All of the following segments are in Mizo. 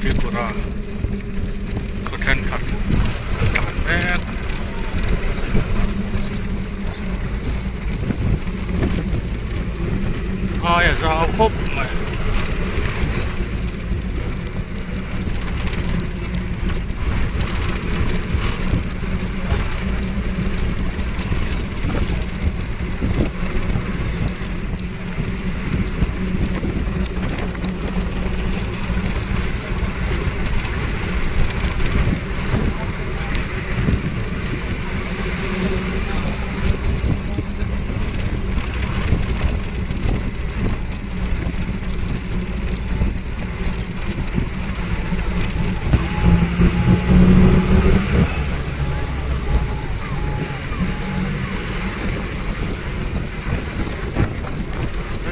Tripura khaw thenkhat tlan mek a ni. Phai a zau khawp mai.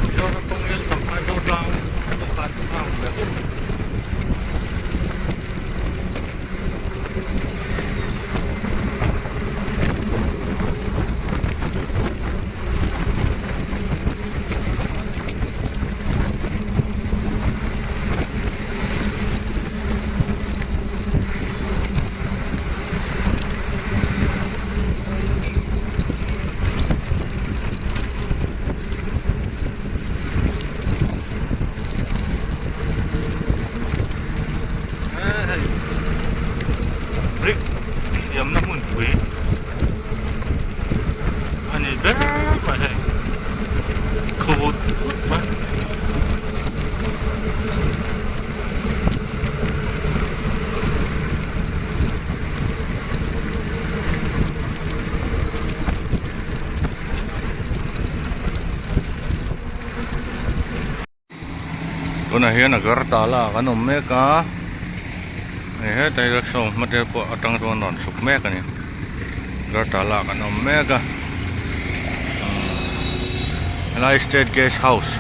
Mizoram kawng hi Champhai Zotlang kawngkhar chu a ang ber mai. Hei brick siamna hmunpui a ni ber mai hei khu vut vut mai. Tunah hian Agartala kan awm mek a hei hetlai rickshaw hma te pawh atang chuan rawn chhuk mek a ni Agartala kan awm mek a helai state guest house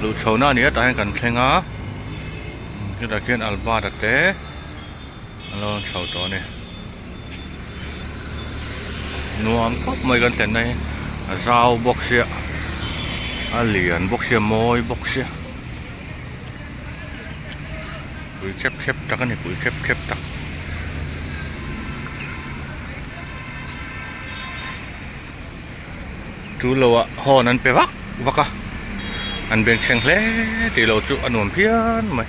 luh chho na a ni a tah hian kan thleng a hetah khian Albert a te an lo chho tawh a ni. Nuam khawp mai kan thlenna hi a zau bawk sia a lian bawk sia mawi bawk sia pui khep khep tak a ni pui khep khep tak. Tul lo ah hawn an pe vak vak a an bengchheng hle tih loh chu a nuam phian mai.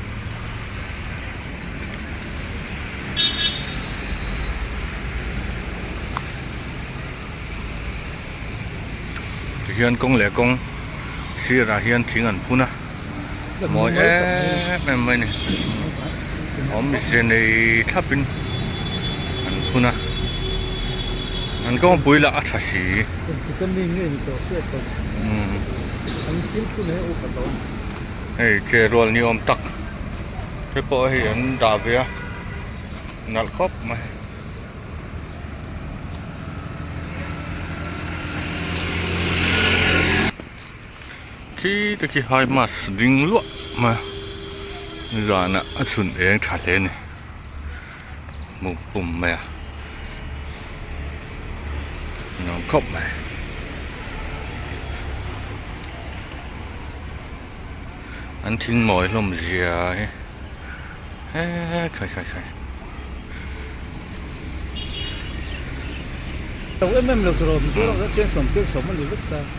Tihian kawng leh kawng sirah hian thing an phun a mawi em em mai a ni awmze nei thlap in an phun a an kawngpui lah a tha si. Hei che rual ni awm tak. Te pawh hei an dah ve a nalh khawp mai. Khi te khi high mast ding luah mai a zanah a chhun eng tha hle a ni hmuh pum mai a nuam khawp mai. An thing mawi hlawm zia hi he khai khai khai.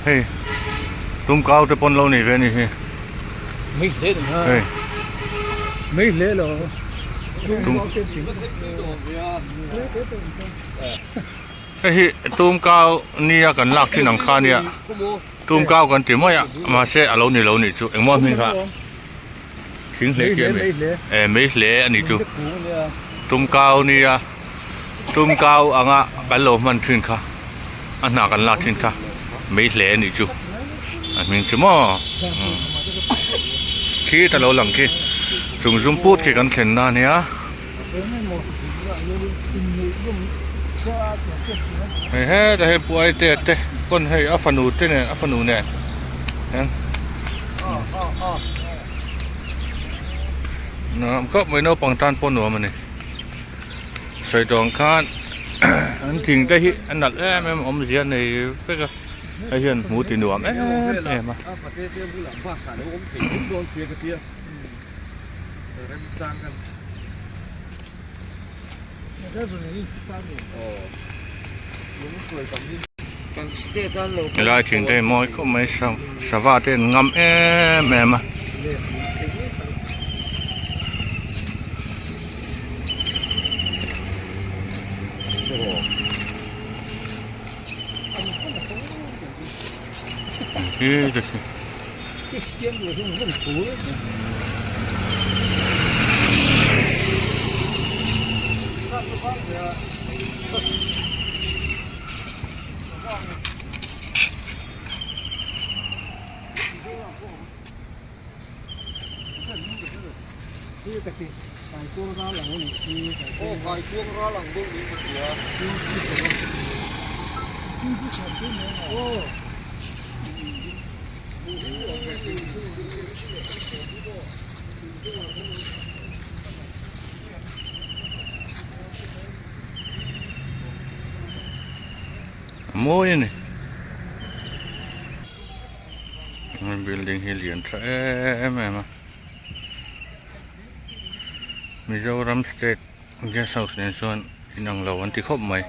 Hei tum kau te pawn lo nei ve a ni hi. Hei. Tum hei hi tum kau nia kan lak thin ang kha nia. Tum kau kan ti mai a mahse a lo ni lo nih chu engmaw hming kha thing hle khi a mi e mei hle a nih chu tum kau nia tum kau anga kan lo hman thin kha a hna kan lak thin kha mei hle a nih chu a hming chu maw khi ta lo lang khi chung zum put khi kan thlen na ania. Hei hetah hian pu Aite te pawn hei a fanu te nen a fanu nen hian nuam khawp mai naupang tan pawh nuam a ni sawi tawh ang khan an thing te hi a nalh em em awmzia a nei vek a hei hian hmu ti nuam em em a. Helai thing te hi mawi khawp mai sava te an ngam em em a. A mawi a ni building hi lian tha em em a Mizoram state guest house nen chuan inang lo an ti khawp mai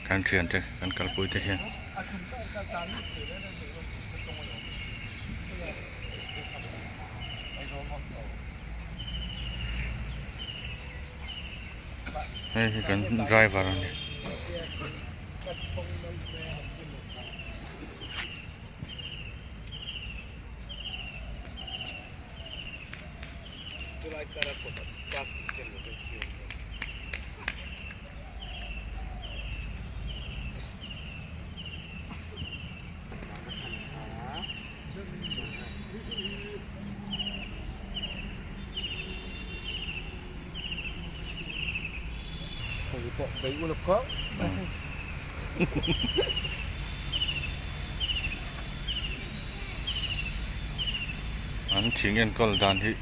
kan thiante kan kalpui te hian. Hei hi kan driver a ni. An thing enkawl dan hi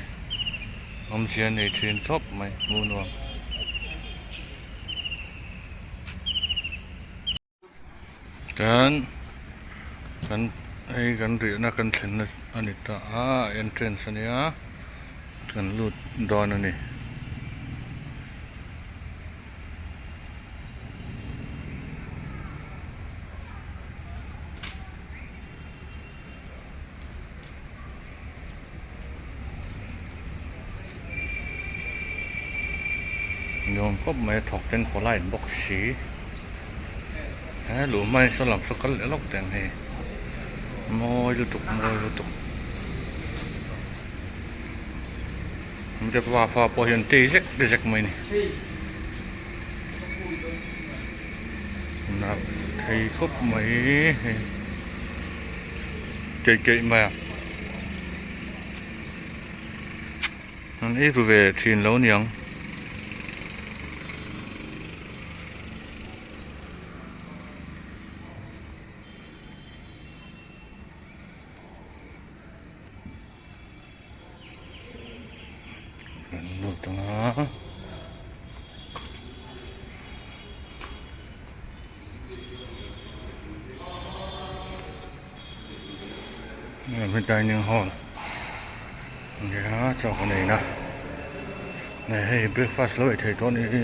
awmzia nei thin khawp mai hmuh nuam. Chuan kan hei kan rihna kan thlenna a ni ta a entrance a nia kan lut dawn a ni. Nuam khawp mai a thawk ten polite bawk si he luh hmain saw lam saw kal leh lawk teh ang hei mawi lutuk mawi lutuk pa fa pawh hian tei zek zek mai a ni nak thei khawp mai hei keih keih mai a. An ei ru ve thin lo niang. Kan lut ang a. Hemi dining hall nia chaw kan ei na nge hei breakfast lo ei thei tawh a nih hi.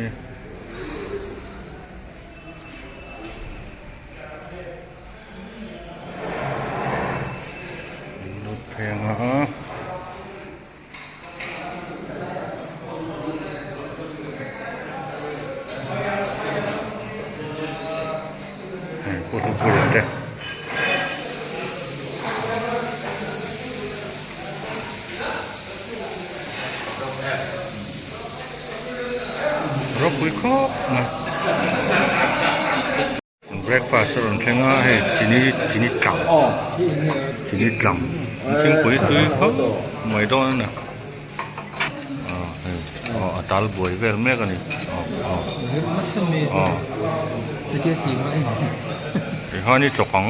Lut phei ang a. Hei pu Hlupuia te. Ropui khawp mai. Breakfast a rawn thleng a hei chini chini tlang chini tlang thingpui tui khawp mai dawn a ni ah hei aw a tal buai vel mek a ni aw aw aw tikhan i chawk ang.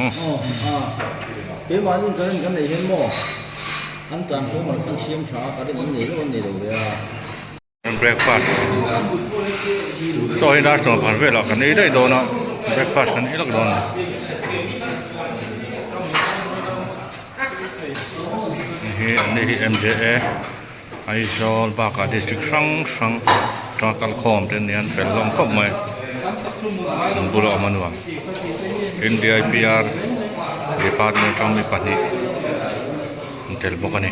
Breakfast chaw hi dar sawm velah kan ei daih dawn a breakfast kan ei lawk dawn a ni hei hi an ni hi M J A. Aizawl bakah district hrang hrang atanga kal khawm te ania an fel hlawm khawp mai an bula awm a nuam tin D I P R department atang mi pahnih an tel bawk a ni.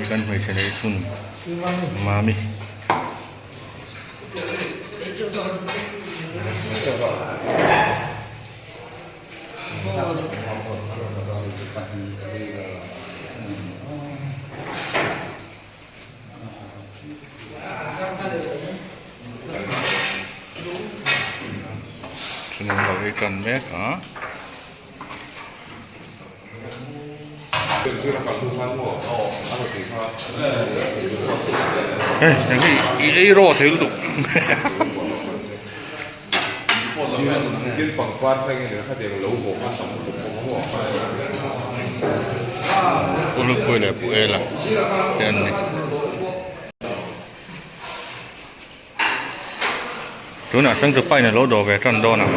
Kan hmeichhe nei chhun Mami. Chhun an lo ei tan mek a. Hei eng hi i ei rawh thei lutuk. Pu Lupui leh Pu Ela te an ni. Tunah changtupa in a lo dawh ve tan dawn ang.